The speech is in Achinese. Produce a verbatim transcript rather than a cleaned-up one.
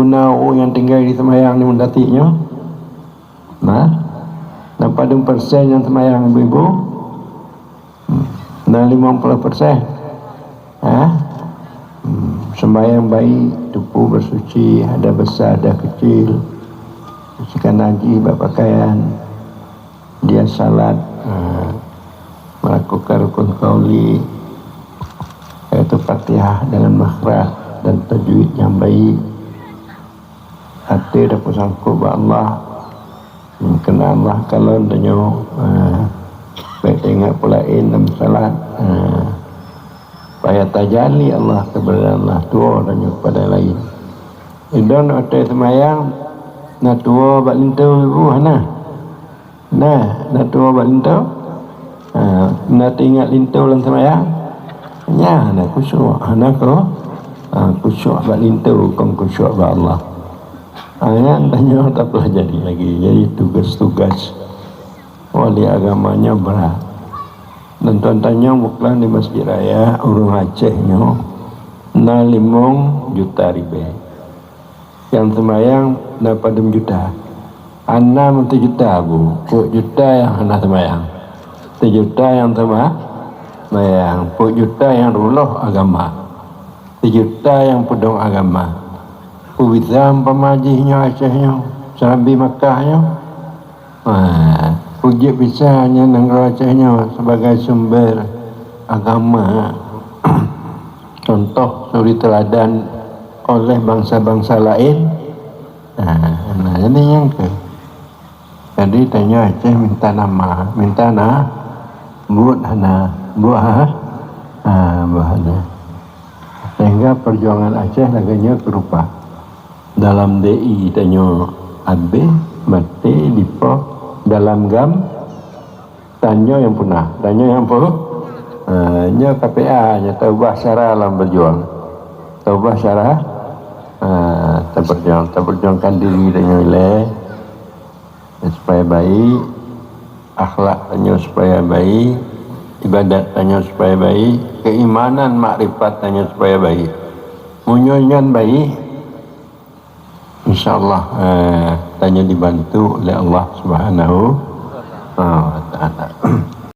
Guna ureuëng nyang tinggai di seumayang di Meudati nyoe? Nah, na padum persen nyang seumayang ibu-ibu? Hmm, na limong ploh persen. Ha? Hmm, sembahyang baik, tupu bersuci, ada besar, ada kecil. Sucikan najis bak pakaian. Dia salat, ha, melakukan rukun qauli, yaitu Fatihah dengan makhraj dan tajwid yang baik. Até dah peusangkot bak Allah. Hmm, kena Allah kalon tanyoe, ha, baik teuingat peulaén dalam salat, ha, supaya tajali Allah keberadaan Allah tuwoe tanyoe kepada lain. Idong até seumayang, na tuwoe bak linto ibu hana? Nah, na tuwoe bak linto. Ha, na teuingat linto lam seumayang? Nyan hana khusyuk, hana ko. Ha, khusyuk bak linto, kon khusyuk bak Allah. Ha, nyan tanyoe tapeulajari lagi. Jadi tugas-tugas wali agama nyoe brat. Dan tuan tanyong bukon di Masjid Raya ureuëng Aceh nyoe na limong juta ribée. Nyang seumayang na padum juta? Hana meusijuta bu, peuet juta nyang hana seumayang. Sijuta nyang seuma-, seumayang, peuet juta nyang reuloh agama. Sijuta nyang peudong agama. Peue bisa umpama jih nyoe Aceh nyoe, seurabi Makkah nyoe? Ha, peue jeuet bisa nyan nanggroe Aceh nyoe sebagai sumber agama, contoh suri teuladan oleh bansa-bansa laén. Ha, nah, jadi nyang keu. Jadi tanyoe Aceh minta nama, minta na, buet hana, buet ha, ha, buet hana. Sehingga perjuangan Aceh lagée nyoe keurupa. Dalam D I tanyoe habéh, maté, dipoh, dalam GAM tanyoe nyang punah, tanyoe nyang pu-, ha, nyoe K P A nyoe taubah cara lam berjuang. Taubah cara, ha, taberjuang, taberjuangkan diri tanyoe ilée supaya baik, akhlak tanyoe supaya baik, ibadat tanyoe supaya baik, keimanan makrifat tanyoe supaya baik. Meunyoe nyan baik, insya Allah, eh, tanyoe dibantu oleh Allah Subhanahu wa Taala.